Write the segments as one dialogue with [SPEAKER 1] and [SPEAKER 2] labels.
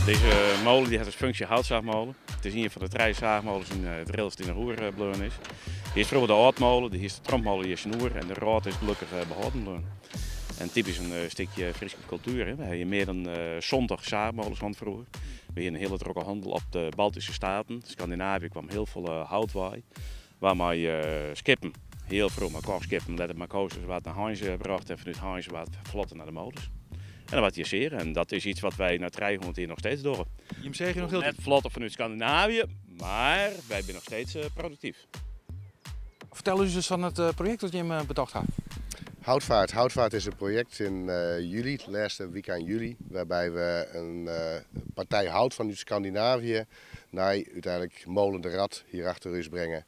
[SPEAKER 1] Deze molen die hat as funksje houtsaachmolen. It is ien fan de trije saachmolens yn Drylts dy't noch oerbleaun is. Hjir is froeger de âldmolen, de hier is de trompmolen hjir tsjinoer en de rôt is gelokkich behâlden bleaun. En typysk in stikje Fryske kultuer. We ha hjir mear dan 70 saachmolens hân froeger. We hiene in hiele drokke hannel op de Baltyske Staten. Skandinavië kwam hiel folle hout wei. Waard mei skippen, hiel froech mei kochskippen, letter mei coasters waard nei Harns brocht en fanút Harns waard flotte nei de molens. En dan waard hjir seage en dat is iets wat wy nei 300 jier noch steeds dogge.
[SPEAKER 2] Jim seagje noch hieltyd?
[SPEAKER 1] Net flotte fanút Skandinavië, mar wy binne noch steeds produktyf.
[SPEAKER 2] Fertel ús ris fan it projekt dat jim betocht ha.
[SPEAKER 3] Houtvaart. Houtvaart is in projekt yn july, it lêste wykein july, wêrby we in partij hout fanút Skandinavië nei úteinlik Molen de Rat hjir achter ús bringe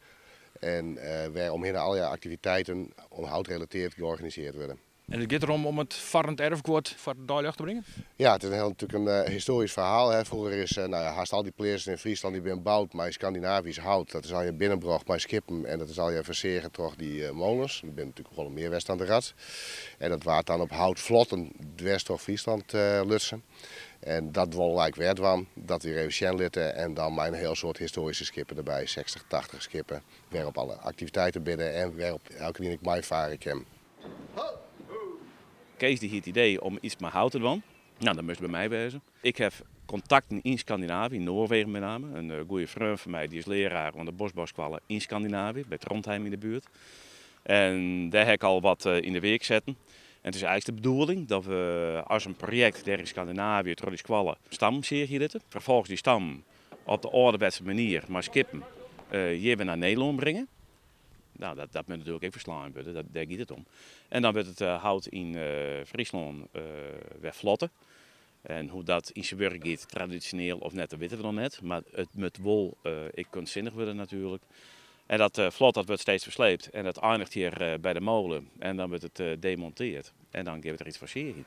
[SPEAKER 3] en wêr omhinne allegear aktiviteiten om hout relateard georganiseerd wurde.
[SPEAKER 2] En it giet derom om it farrend erfguod foar it deiljocht te bringen?
[SPEAKER 3] Ja, it is in hiel natuerlik in histoarysk ferhaal. Hè. Froeger is nou ja, hast al dy pleatsen yn Fryslân dy binne boud mei Skandinavysk hout. Dat is allegear binnenbrocht mei skippen en dat is allegear ferseage troch dy molens. Der binne natuerlik wol mear west dan de Rat. En dat waard dan op houtflotten dwers troch Fryslân lutsen. En dat wolle wy ek wer dwaan, dat wy even sjen litte en dan mei in hiel soad histoaryske skippen derby, 60, 80 skippen, wêrop alle aktiviteiten binne en wêrop elkenien ek meifare kin.
[SPEAKER 1] Kees die hie it idee om iets mei hout te dwaan. Nou, dat moast by my wêze. Ik haw kontakten yn Skandinavië, yn Noarwegen met name. In goede freon fan my die is learaar oan de bosbouskoalle yn Skandinavië, by Trondheim yn de buert. En dêr ha ik al wat yn de weak setten. En it is eins de bedoeling dat we as in projekt dêr yn Skandinavië troch dy skoalle stammen seagje litte. Ferfolgens dy stammen op de âlderwetse manier mei skippen hjir wer nei Nederlân bringe. Nou, dat moat natuerlik ek ferslein wurde, dêr giet it om. En dan wurdt it hout yn Fryslân wer flotte. En hoe't dat yn syn wurk giet, tradisjoneel of net, dat witte we noch net. Mar it moat wol ek kunstsinnich wurde natuerlik. En dat flot dat wurdt steeds fersleept en dat einiget hjir by de mole en dan wurdt it demonteard en dan gean we der iets fan seagjen.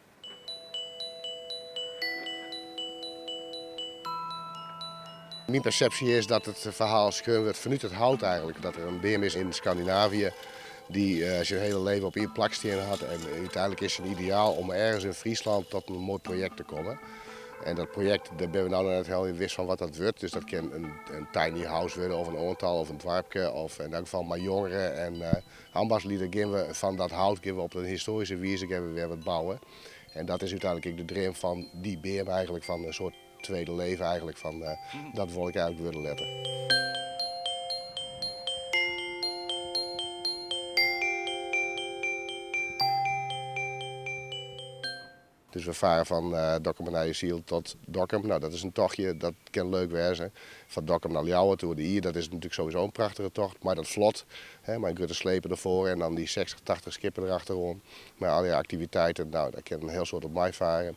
[SPEAKER 3] Myn persepsje is dat it ferhaal skreaun wurdt fanút it hout eigenlik. Dat der in beam is yn Skandinavië dy't syn hiele leven op ien plak stean hat en úteinlik is syn ideaal om ergens yn Fryslân tot in moai projekt te kommen. En dat projekt, dêr binne we no noch net hiel wis fan wat dat wurdt. Dus dat kin in tiny house wurde of in oantal of in doarpke of yn elk gefal mei jongeren en ambachtslju gean we fan dat hout gean we op in histoaryske wize gean we wer wat bouwen. En dat is úteinlik ek de dream fan dy beam eigenlik, fan in soart tweede leven eigenlik, fan dat wol ik eigenlik wurde litte. Dus we fare fan Dokkumer Nije Syl tot Dokkum. Nou, dat is in tochtje, dat kin leuk wêze. Fan Dokkum nei Ljouwert oer de Ie, dat is natuerlik sowieso in prachtige tocht. Mei dat flot, hè, mei in grutte sleper derfoar en dan dy 60, 80 skippen derachteroan. Mei allegear aktiviteiten, nou, dêr kin in hiel soad op meifare.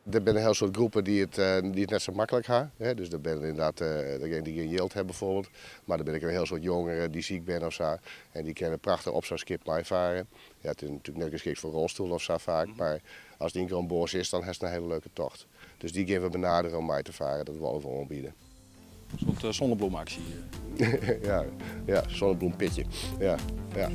[SPEAKER 3] Der binne in hiel soad groepen dy't it net sa maklik ha. Dus der binne ynderdaad degenen dy't gjin jild ha bijvoorbeeld. Mar der binne ek in hiel soad jongeren dy't siik binne of sa. En dy kinne prachtich op sa'n skip meifare. Ja, it is natuerlik net geskikt foar rolstoel of sa faak. Mar ast ien kear oan board sitst, dan hast in hiele leuke tocht. Dus dy gean we benaderje om mei te faren. Dat wolle we oanbiede.
[SPEAKER 2] In soart sonnebloemaksje.
[SPEAKER 3] Ja, ja, sonnebloempitje. Ja, ja.